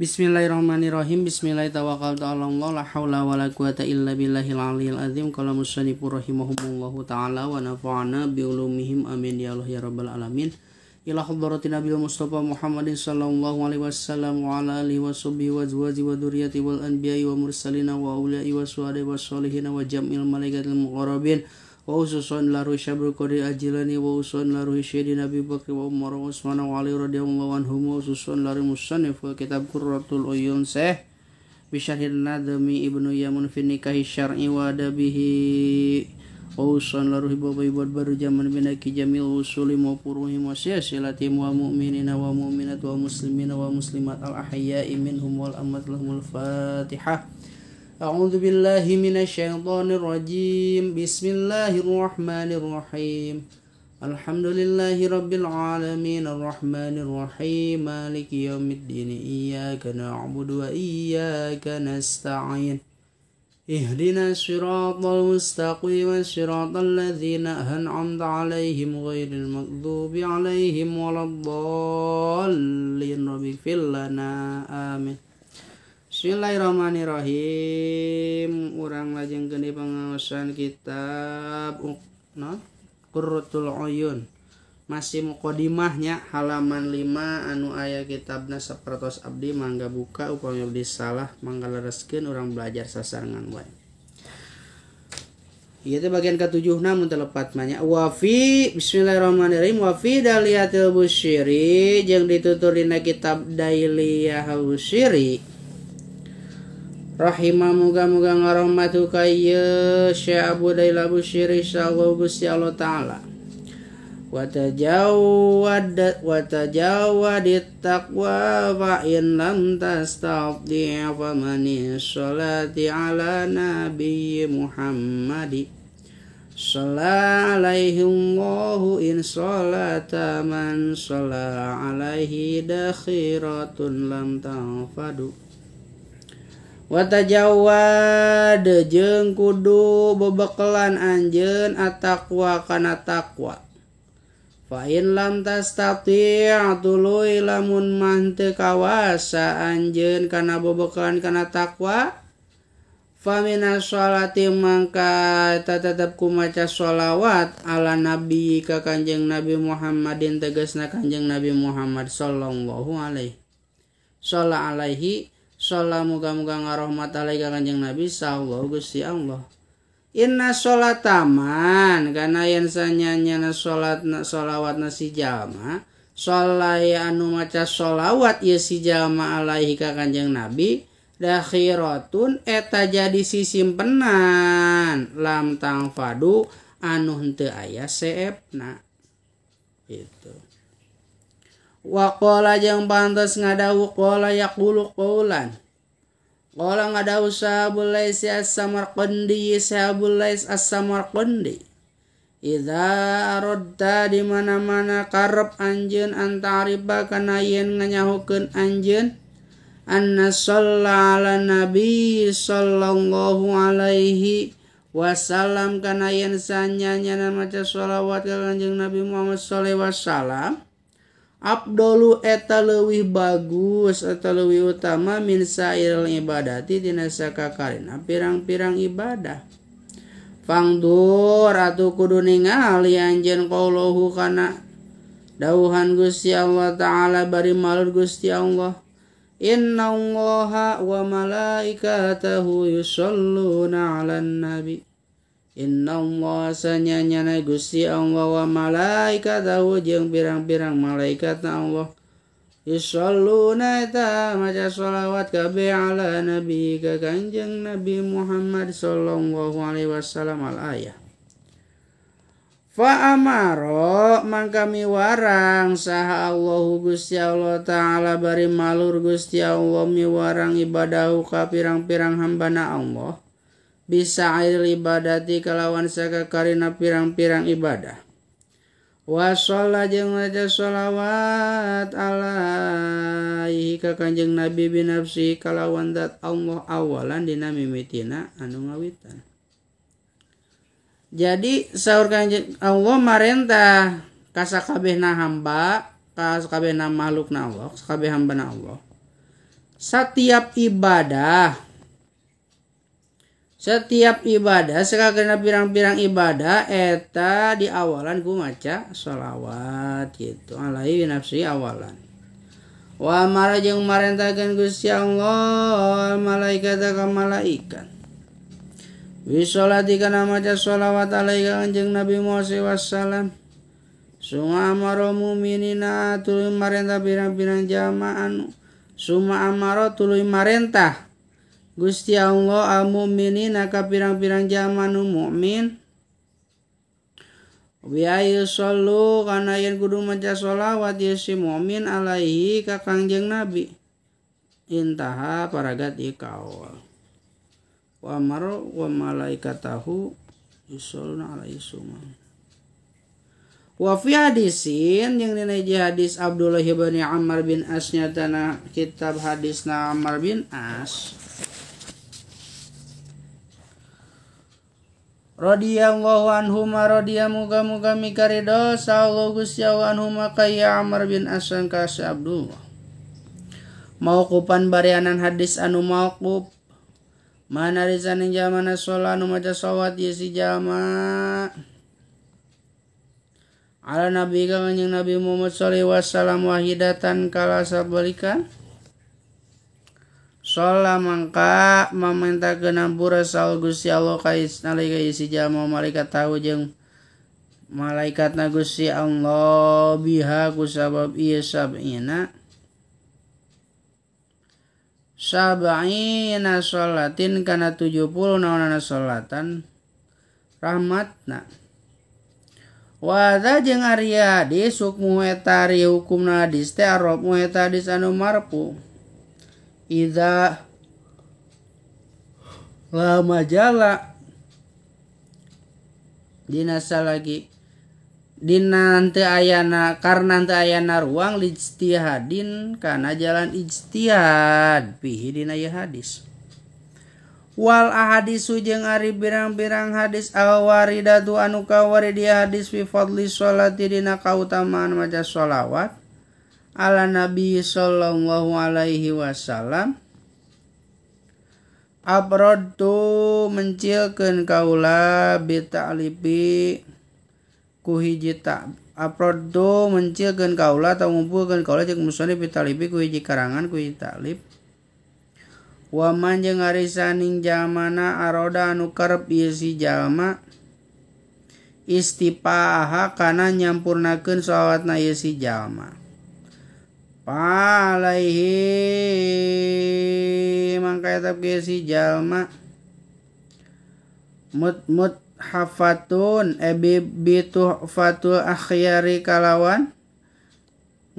Bismillahirrahmanirrahim. Bismillahirrahmanirrahim. La haula wala quwata illa billahil aliyil azim. Qala musannif rahimahumullahu taala wa nafa'ana bi ulumihim amin ya Allah ya rabbal alamin. Ila hadratin Nabi Mustafa Muhammadin sallallahu alaihi wasallam wa ala alihi washabbihi wa azwaji wa dzurriyyati wal anbiya'i wa mursalina wa awliya'i wa syuhada'i wa sholihin wa jam'il malaikatil muqarrabin wa ususun la ruhi Syabul Qadir Ajilani wa ususun la ruhi Syedina Abi Bakr wa Umar wa Utsman wa Ali radhiyallahu anhum wa ususun la ruhi musannif wa kitab Qurratul Uyun Syekh bi syarhin Nadmi Ibnu Yamun fi nikahi syar'i wa adabihi wa ususun la ruhi Bapak Ibu baru zaman binaki jamil usuli wa furuhi wa silsilati wa mu'minina wa mu'minat wa muslimina wa muslimat al ahya'i minhum wal amwat lahumul Fatihah. A'udzu billahi minasyaitonir rajim. Bismillahirrahmanirrahim. Alhamdulillahi rabbil alamin arrahmanir rahim maliki yaumiddin. Iyyaka na'budu wa iyyaka nasta'in. Ihdinas siratal mustaqim siratal ladzina an'amta 'alaihim ghairil maghdubi 'alaihim waladdallin. Rabbighfir lana. Amin. Bismillahirrahmanirrahim. Urang lajengkeun di pengaosan kitab Qurratul Uyun. Masih muqaddimahnya halaman 5 anu aya kitabna sapertos abdi mangga buka upami abdi salah mangga lereskeun urang belajar sasarengan wae. Ieu teh bagian ka-7na mun teu lepat mah nya. Wa fi bismillahirrahmanirrahim wa fi daliyatil busyiri jeung ditutur dina kitab Dailiyah Busyiri. Rahimah muga-muga ngarahmatu ka ieu Syekh Abu Daila Busyiri insyaallah Gusti Allah taala. Wa tajawwad taqwa fa in lam tastati fa man sholati ala nabi Muhammadi shalla alaihi Allahu in sholata man shalla alaihi dakhiratun lam tanfadu. Wa tajawwad jeung kudu bebekelan anjeun at-taqwa kana taqwa. Fa in lam tastati' tuluy lamun mah teu kawasa anjeun kana bebekelan kana taqwa fa minas sholati mangka eta tetep kumaca sholawat ala nabi ka Kanjeng Nabi Muhammadin tegasna Kanjeng Nabi Muhammad sallallahu alaihi shalla alaihi sholla muga-muga ngarohmat alaihi Kanjeng Nabi sallallahu Gusti Allah. Inna sholataman kana yen sanyanyana salatna sholawatna si jalma sholai anu maca sholawat ieu si jalma alaihi ka Kanjeng Nabi dakhiratun eta jadi sisimpenan lam tangfadu anu henteu aya seepna gitu. Wa qala jeung pantes ngadawuh qala yaqulu qaulan qala ngadawuh sahabul Lais as-Samarqandi sahabul Lais as-Samarqandi idza aradta di mana-mana karep anjeun antariba kana yen nganyahukeun anjeun anna shalla ala nabi sallallahu alaihi wasallam kana yen sanyanyana maca sholawat ka Kanjeng Nabi Muhammad sallallahu alaihi wasallam abdolu eta leuwih bagus eta leuwih utama min sairil ibadati tina sakakarina pirang-pirang ibadah. Fangdur atuh kudu ningali anjeun qauluhu kana dawuhan Gusti Allah taala bari malur Gusti Allah innallaha wa malaikatahu yusholluna 'alan nabi. Innallaha sanyanyana Gusti Allah wa malaikatahu jeung pirang-pirang malaikatna Allah yusholluna eta maca sholawat kabeh ala nabi ka Kanjeng Nabi Muhammad sallallahu alaihi wasallam al ayah. Fa amaro mangka miwarang saha Allahu Gusti Allah taala bari malur Gusti Allah miwarang ibadahu ka pirang-pirang hambana Allah bisa air ibadati kalawan sakakarina pirang-pirang ibadah. Wa sholla jeung maca sholawat alaihi ka Kanjeng Nabi binafsi kalawan zat Allah awalan dina mimitina anu ngawitan. Jadi saur Kanjeng Allah marentah ka sakabehna hamba, ka sakabehna makhlukna Allah, sakabeh hambana Allah. Setiap ibadah sakakena pirang-pirang ibadah eta di awalan ku maca sholawat gitu alaihi nafsi awalan. Wa amara jeung marentakeun Gusti Allah malaikat ka malaikat bisolati kana maca sholawat alaihi ka Kanjeng Nabi Muhammad sallallahu. Suma amara mu'minina tuluy marentah pirang-pirang jamaah suma amara tuluy marentah Gusti Allah al-mu'minina ka pirang-pirang jalma nu mukmin bi ayyusallu kana yen kudu maca sholawat ye si mukmin alaihi ka Kangjeng Nabi. Intaha paragat ieu kaul. Wa amara wa malaikatahu yusholluna alaihi summa. Wa fi hadisin jeung dina hiji hadis Abdullah bin Amr bin As nyatana kitab hadisna Amr bin As radhiyallahu anhuma radiya muga-muga mikarido sallallahu Gusti Allah anhuma kaya Amr bin As ka si Abdullah. Mauqufan barianan hadis anu mauquf mana risaning jamana sholat anu maca sholawat ye si jama ala nabi ka kanjeng Nabi Muhammad sallallahu alaihi wasallam wahidatan kala sabalikan sholat mangka mamentakeun ampura saul Gusti Allah ka nalika isi jalma malaikat tahu jeung malaikatna Gusti Allah biha ku sabab ieu sab'ina sholatin kana 70 naonana sholatan rahmatna. Wa hadza jeung ari hadis hukmu eta ari hukumna hadis teh arabmu eta hadis anu marfu. Iza la majala dina salagi dina teu ayana karna teu ayana ruang lijtihadin kana jalan ijtihad fihi dina ieu hadis. Wal ahadisu jeung ari pirang-pirang hadis alwaridatu anu kawari dia hadis fi fadli sholati dina kautamaan maca sholawat ala Nabi sallallahu alaihi wasallam abradtu mencilkeun kaula bi ta'lifi ku hiji ta abradtu mencilkeun kaula atau ngumpulkeun kaula jeung musannif bi ta'lifi ku hiji karangan ku hiji ta'lif. Wa man jeung ari saning jalmana aroda anu karep ieu si jalma istipaha kana nyampurnakeun sholawatna ieu si jalma alaihi mangka eta si jalma mut hafatun bituhfatul akhyari kalawan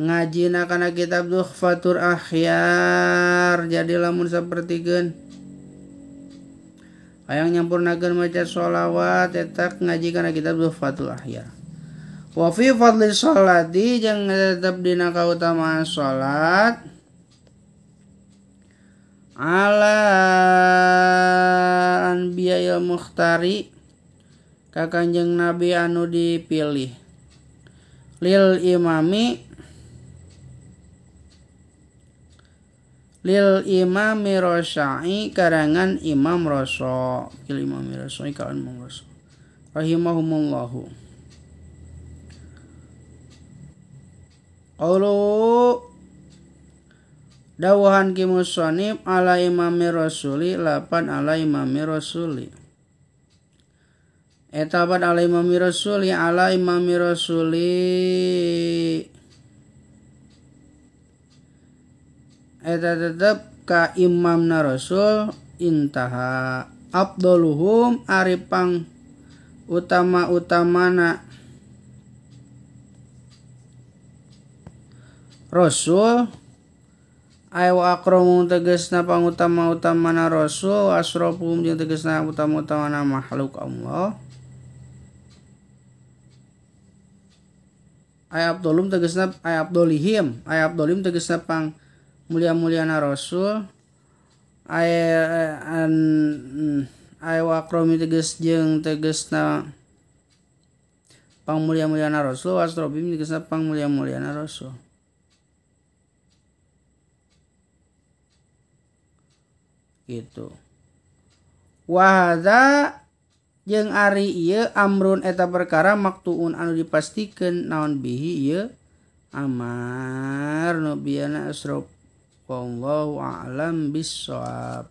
ngajina kana kitab Tuhfatul Akhyar. Jadi lamun sapertikeun hayang nyampurnakeun maca sholawat eta ngaji kana kitab Tuhfatul Akhyar. Wa fi fadli sholati jeung tetep dina kautamaan salat ala anbiya'il mukhtari ka Kanjeng Nabi anu dipilih lil imami Rasyai karangan Imam Raso lil imami Rasyai karangan Imam Raso rahimahumullahu. Qaulu dawuhan ki musannif ala imami rasuli lapan ala imami rasuli eta lapan ala imami rasuli ala imami rasuli eta tetep ka imamna rasul intaha abdoluhum ari pang utama-utamana rasul ay wa akramu tegasna pangutama-utamana rasul asrafum jeung tegasna utama-utamana makhluk Allah ay abdolum tegasna ay abdolihim ay abdolim tegasna pang mulia-muliana rasul ay an ay wa akrami tegas jeung tegasna pang mulia-muliana rasul asrafum tegasna pang mulia-muliana rasul. Gitu. Wa hadza jeung ari ieu amrun eta perkara maktuun anu dipastikeun naon bihi ieu amar nu biyana asraf. Wallahu a'lam bissawab.